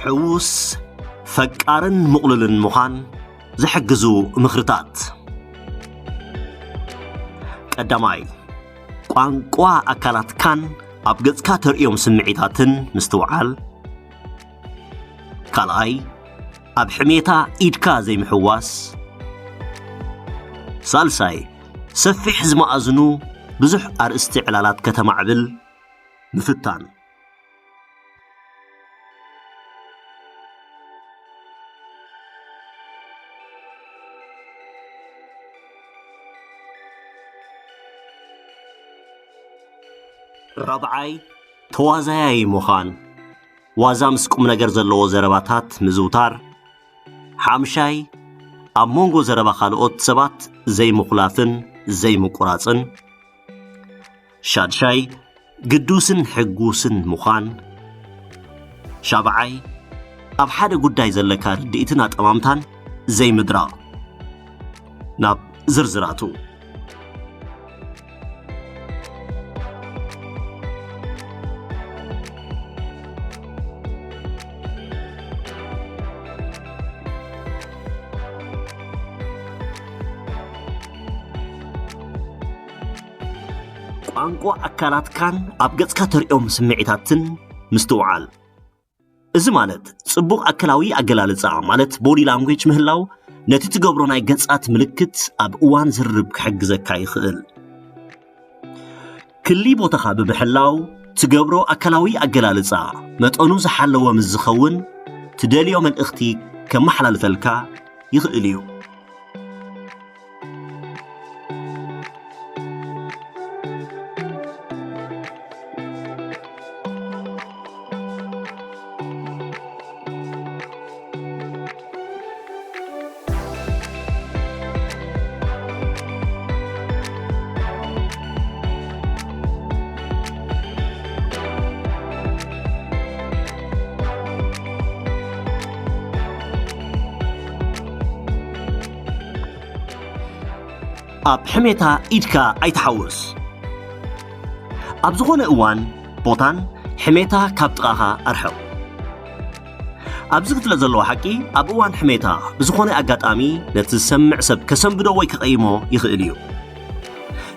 ሕዉስ፣ ፈቃርን ምቕሉልን ምዃን ዝሕግዙ ምኽርታት። ቀዳማይ፣ ቋንቋ ኣካላትካን ኣብ ገጽካ ተርእዮም ስምዒታትን ምስትውዓል። ካልኣይ፣ ኣብ ሕሜታ ኢድካ ዘይምሕዋስ። ሳልሳይ፣ ሰፊሕ ዝመኣዝኑ ብዙሕ ኣርእስቲ ዕላላት ከተማዕብል ምፍታን። ራብዓይ፣ ተዋዛያይ ምዃን። ዋዛ ምስ ቁም ነገር ዘለዎ ዘረባታት ምዝውታር። ሓምሻይ፣ ኣብ መንጎ ዘረባ ካልኦት ሰባት ዘይምኹላፍን ዘይምቁራጽን። ሻድሻይ፣ ግዱስን ሕጉስን ምዃን። ሻብዓይ፣ ኣብ ሓደ ጉዳይ ዘለካ ርድኢትን ኣጠማምታን ዘይምድራቕ። ናብ ዝርዝራቱ። ቋንቋ ኣካላትካን ኣብ ገጽካ ተርእዮም ስምዒታትን ምስትውዓል። እዚ ማለት ጽቡቕ ኣካላዊ ኣገላልጻ፣ ማለት ቦዲ ላንጉጅ ምህላው፣ ነቲ ትገብሮ ናይ ገጻት ምልክት ኣብ እዋን ዝርርብ ክሕግዘካ ይኽእል። ክሊ ቦታኻ ብምሕላው ትገብሮ ኣካላዊ ኣገላልጻ መጠኑ ዝሓለወ ምስ ዝኸውን፣ ትደልዮ መልእኽቲ ከመሓላልፈልካ ይኽእል እዩ። ኣብ ሕሜታ ኢድካ ኣይትሓውስ። ኣብ ዝኾነ እዋን ቦታን ሕሜታ ካብ ጥቓኻ ኣርሕቕ። ኣብዚ ክፍለጥ ዘለዎ ሓቂ፣ ኣብ እዋን ሕሜታ ብዝኾነ ኣጋጣሚ ነቲ ዝሰምዕ ሰብ ከሰንብዶ ወይ ከቐይሞ ይኽእል እዩ።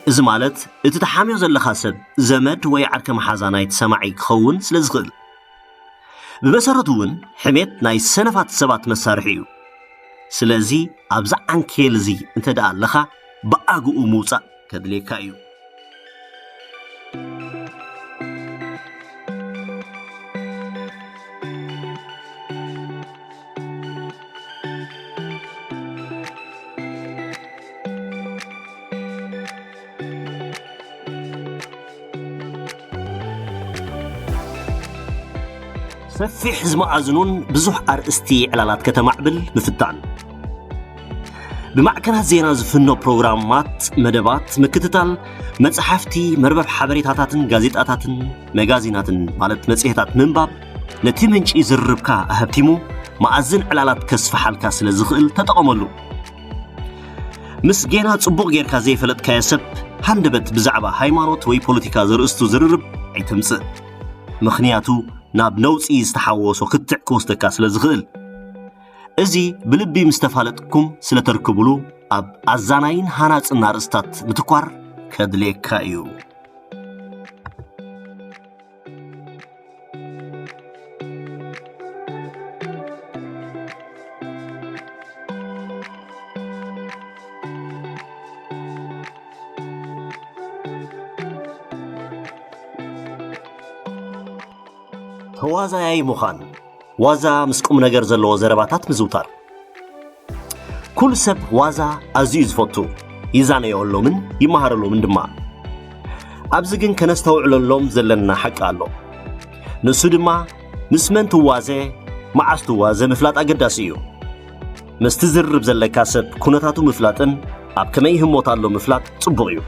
እዚ ማለት እቲ ትሓምዮ ዘለኻ ሰብ ዘመድ ወይ ዓርከ መሓዛ ናይቲ ሰማዒ ክኸውን ስለ ዝኽእል። ብመሰረቱ እውን ሕሜት ናይ ሰነፋት ሰባት መሳርሒ እዩ። ስለዚ ኣብዚ ዓንኬል እዚ እንተ ደኣ ኣለኻ ብኣግኡ ምውጻእ ከድልየካ እዩ። ሰፊሕ ዝመኣዝኑን ብዙሕ ኣርእስቲ ዕላላት ከተማዕብል ምፍታን። ብማዕከናት ዜና ዝፍኖ ፕሮግራማት፣ መደባት ምክትታል፣ መጽሓፍቲ፣ መርበብ ሓበሬታታትን ጋዜጣታትን መጋዚናትን ማለት መጽሔታት ምንባብ ነቲ ምንጪ ዝርርብካ ኣሀብቲሙ መኣዝን ዕላላት ከስፍሓልካ ስለ ዝኽእል ተጠቐመሉ። ምስ ጌና ጽቡቕ ጌርካ ዘይፈለጥካዮ ሰብ ሃንደበት ብዛዕባ ሃይማኖት ወይ ፖለቲካ ዘርእስቱ ዝርርብ ኣይተምጽእ። ምኽንያቱ ናብ ነውጺ ዝተሓወሶ ክትዕ ክወስደካ ስለ ዝኽእል። እዚ ብልቢ ምስ ተፋለጥኩም ስለ ተርክቡሉ ኣብ ኣዛናይን ሃናጽን ኣርእስታት ምትኳር ከድልየካ እዩ። ተዋዛያይ ምዃን። ዋዛ ምስ ቁም ነገር ዘለዎ ዘረባታት ምዝውታር። ኩሉ ሰብ ዋዛ ኣዝዩ እዩ ዝፈቱ፣ ይዛነየሎምን ይመሃረሎምን ድማ። ኣብዚ ግን ከነስተውዕለሎም ዘለና ሓቂ ኣሎ። ንሱ ድማ ምስ መን ትዋዘ፣ መዓስ ትዋዘ ምፍላጥ ኣገዳሲ እዩ። ምስቲ ዝርርብ ዘለካ ሰብ ኩነታቱ ምፍላጥን ኣብ ከመይ ህሞት ኣሎ ምፍላጥ ጽቡቕ እዩ።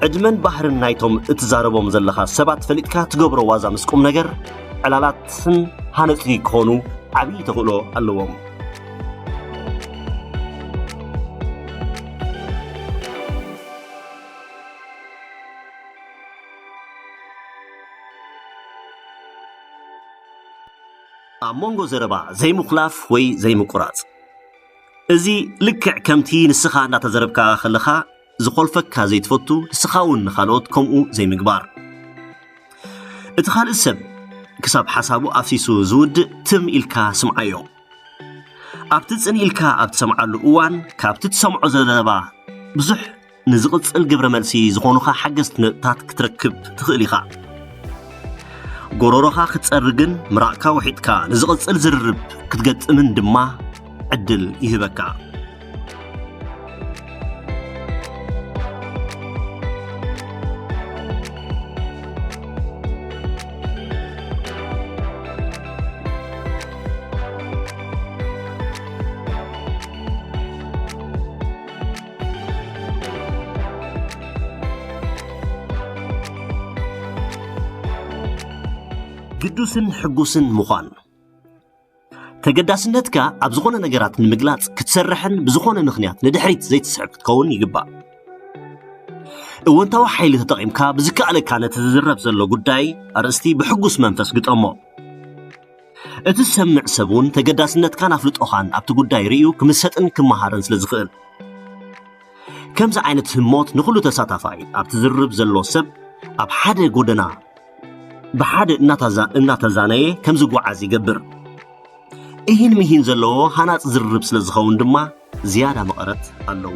ዕድመን ባህርን ናይቶም እትዛረቦም ዘለኻ ሰባት ፈሊጥካ ትገብሮ ዋዛ ምስ ቁም ነገር፣ ዕላላትን ሃነጽቲ ክኾኑ ዓብዪ ተኽእሎ ኣለዎም። ኣብ መንጎ ዘረባ ዘይምኹላፍ ወይ ዘይምቁራጽ። እዚ ልክዕ ከምቲ ንስኻ እንዳተዘረብካ ከለኻ ዝኾልፈካ ዘይትፈቱ፣ ንስኻ እውን ንኻልኦት ከምኡ ዘይምግባር። እቲ ካልእ ሰብ ክሳብ ሓሳቡ ኣፍሲሱ ዝውድእ ትም ኢልካ ስምዓዮ። ኣብቲ ጽን ኢልካ ኣብ ትሰምዓሉ እዋን፣ ካብቲ ትሰምዖ ዘረባ ብዙሕ ንዝቕጽል ግብረ መልሲ ዝኾኑኻ ሓገዝቲ ነጥብታት ክትረክብ ትኽእል ኢኻ። ጎሮሮኻ ክትጸርግን ምራቕካ ውሒጥካ ንዝቕጽል ዝርርብ ክትገጥምን ድማ ዕድል ይህበካ። ግዱስን ሕጉስን ምዃን። ተገዳስነትካ ኣብ ዝኾነ ነገራት ንምግላጽ ክትሰርሕን ብዝኾነ ምኽንያት ንድሕሪት ዘይትስሕብ ክትከውን ይግባእ። እወንታዊ ሓይሊ ተጠቒምካ ብዝከኣለካ ነቲ ዝዝረብ ዘሎ ጉዳይ ኣርእስቲ ብሕጉስ መንፈስ ግጠሞ። እቲ ዝሰምዕ ሰብ እውን ተገዳስነትካን ኣፍልጦኻን ኣብቲ ጉዳይ ርእዩ ክምሰጥን ክመሃርን ስለ ዝኽእል። ከምዚ ዓይነት ህሞት ንኹሉ ተሳታፋይ ኣብቲ ዝርርብ ዘሎ ሰብ ኣብ ሓደ ጎደና ብሓደ እናታዛ-፣ እናተዛነየ ከም ዝጓዓዝ ይገብር። እሂን ምሂን ዘለዎ ሃናጺ ዝርርብ ስለ ዝኸውን ድማ ዝያዳ መቐረት ኣለዎ።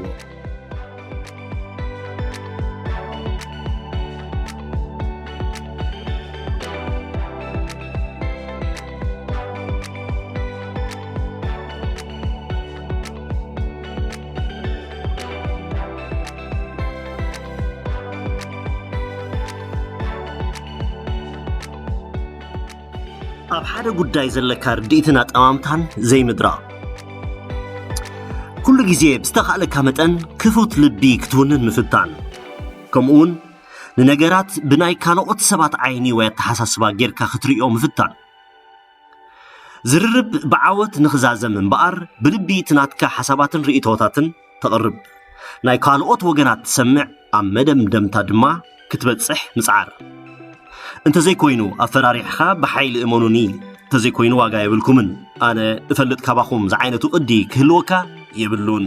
ኣብ ሓደ ጉዳይ ዘለካ ርድኢትን ኣጠማምታን ዘይምድራቕ። ኩሉ ግዜ ብዝተኻእለካ መጠን ክፉት ልቢ ክትውንን ምፍታን። ከምኡውን ንነገራት ብናይ ካልኦት ሰባት ዓይኒ ወይ ኣተሓሳስባ ጌርካ ክትርእዮ ምፍታን። ዝርርብ ብዓወት ንኽዛዘም እምበኣር፣ ብልቢ እቲ ናትካ ሓሳባትን ርእይቶታትን ተቕርብ። ናይ ካልኦት ወገናት ትሰምዕ፣ ኣብ መደምደምታ ድማ ክትበጽሕ ምጽዓር። እንተዘይኮይኑ፣ ኣፈራሪሕኻ ብሓይሊ እመኑኒ፣ እንተዘይኮይኑ ዋጋ የብልኩምን፣ ኣነ እፈልጥ ካባኹም ዝዓይነቱ ቅዲ ክህልወካ የብሉን።